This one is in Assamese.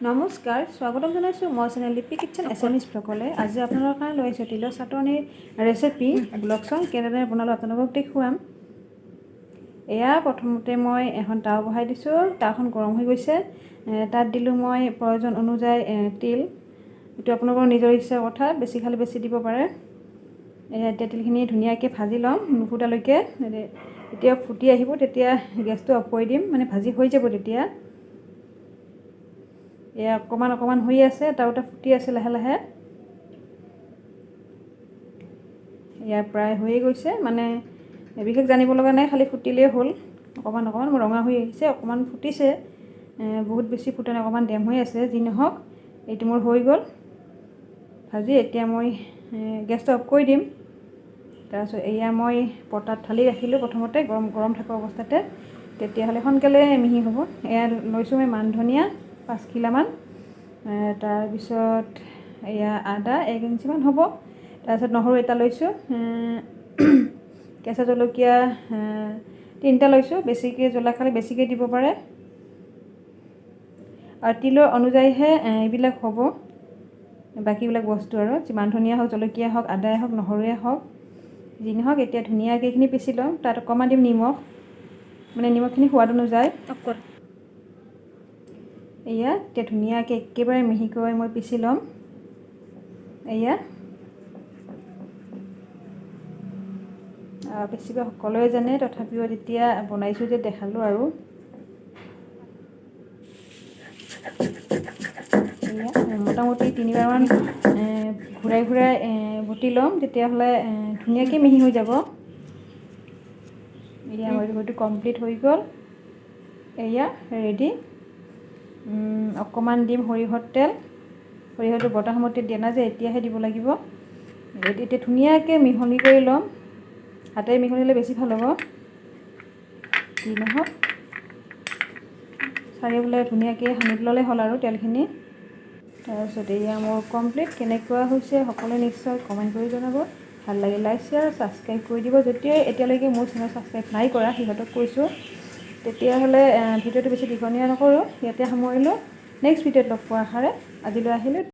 নমস্কাৰ, স্বাগতম জনাইছোঁ মই চেনেল লিপি কিটচেন এছামিজ ব্লগলৈ। আজি আপোনালোকৰ কাৰণে লৈ আহিছোঁ তিলৰ চাটনিৰ ৰেচিপি। ব'লকচোন, কেনেদৰে বনালোঁ আপোনালোকক দেখুৱাম। এয়া প্ৰথমতে মই এখন তাৱা বহাই দিছোঁ। তাৱাখন গৰম হৈ গৈছে। তাত দিলোঁ মই প্ৰয়োজন অনুযায়ী তিল। এইটো আপোনালোকৰ নিজৰ ইচ্ছাৰ কথা, বেছি খালে বেছি দিব পাৰে। এয়া এতিয়া তিলখিনি ধুনীয়াকৈ ভাজি ল'ম নুফুটালৈকে। এতিয়া ফুটি আহিব, তেতিয়া গেছটো অফ কৰি দিম, মানে ভাজি হৈ যাব তেতিয়া। এয়া অকণমান অকণমান হৈ আছে, এটা এটা ফুটি আছে লাহে লাহে। এয়া প্ৰায় হৈয়ে গৈছে, মানে বিশেষ জানিব লগা নাই, খালি ফুটিলেই হ'ল। অকণমান অকণমান ৰঙা হৈ আহিছে, অকণমান ফুটিছে, বহুত বেছি ফুটা নাই, অকণমান ডেম হৈ আছে। যি নহওক, এইটো মোৰ হৈ গ'ল ভাজি। এতিয়া মই গেছটো অফ কৰি দিম। তাৰপিছত এয়া মই পটাত ঢালি ৰাখিলোঁ প্ৰথমতে গৰম গৰম থকা অৱস্থাতে, তেতিয়াহ'লে সোনকালে মিহি হ'ব। এয়া লৈছোঁ মই মান ধনিয়া 5 খিলামান, তাৰপিছত এয়া আদা 1 ইঞ্চিমান হ'ব, তাৰপিছত নহৰু এটা লৈছোঁ, কেঁচা জলকীয়া তিনিটা লৈছোঁ। বেছিকৈ জ্বলা খালে বেছিকৈ দিব পাৰে আৰু তিলৰ অনুযায়ীহে এইবিলাক হ'ব বাকীবিলাক বস্তু আৰু যিমান ধনিয়া হওক, জলকীয়া হওক, আদাই হওক, নহৰুৱে হওক, যি নহওক। এতিয়া ধুনীয়াকৈ এইখিনি পিচি ল'ম। তাত অকণমান দিম নিমখ, মানে নিমখখিনি সোৱাদ অনুযায়ী। এয়া এতিয়া ধুনীয়াকৈ একেবাৰে মিহিকৈ মই পিচি ল'ম। এয়া বেছিভাগ সকলোৱে জানে, তথাপিও যেতিয়া বনাইছোঁ যে দেখালোঁ আৰু। এয়া মোটামুটি তিনিবাৰমান ঘূৰাই ঘূৰাই বটি ল'ম, তেতিয়াহ'লে ধুনীয়াকৈ মিহি হৈ যাব। এয়া মোৰ হয়তো কমপ্লিট হৈ গ'ল। এয়া ৰেডি। অকণমান দিম সৰিয়হৰ তেল। সৰিয়হটো বটা সময়তে দিয়া নাই যে, এতিয়াহে দিব লাগিব। এতিয়া ধুনীয়াকৈ মিহলি কৰি ল'ম। হাতেৰে মিহলিলে বেছি ভাল হ'ব। যি নহওক, চাৰিওফালে ধুনীয়াকৈ সানি ল'লে হ'ল আৰু তেলখিনি। তাৰপিছত এয়া মোৰ কমপ্লিট। কেনেকুৱা হৈছে সকলোৱে নিশ্চয় কমেণ্ট কৰি জনাব। ভাল লাগিলে লাইক, শ্বেয়াৰ, ছাবস্ক্ৰাইব কৰি দিব। যদিও এতিয়ালৈকে মোৰ চেনেল ছাবস্ক্ৰাইব নাই কৰা, সিহঁতক কৈছোঁ। তেতিয়াহ'লে ভিডিঅ'টো বেছি দীঘলীয়া নকৰোঁ, ইয়াতে সামৰিলোঁ। নেক্সট ভিডিঅ'ত লগ পোৱাৰ আশাৰে আজিলৈ আহিলোঁ।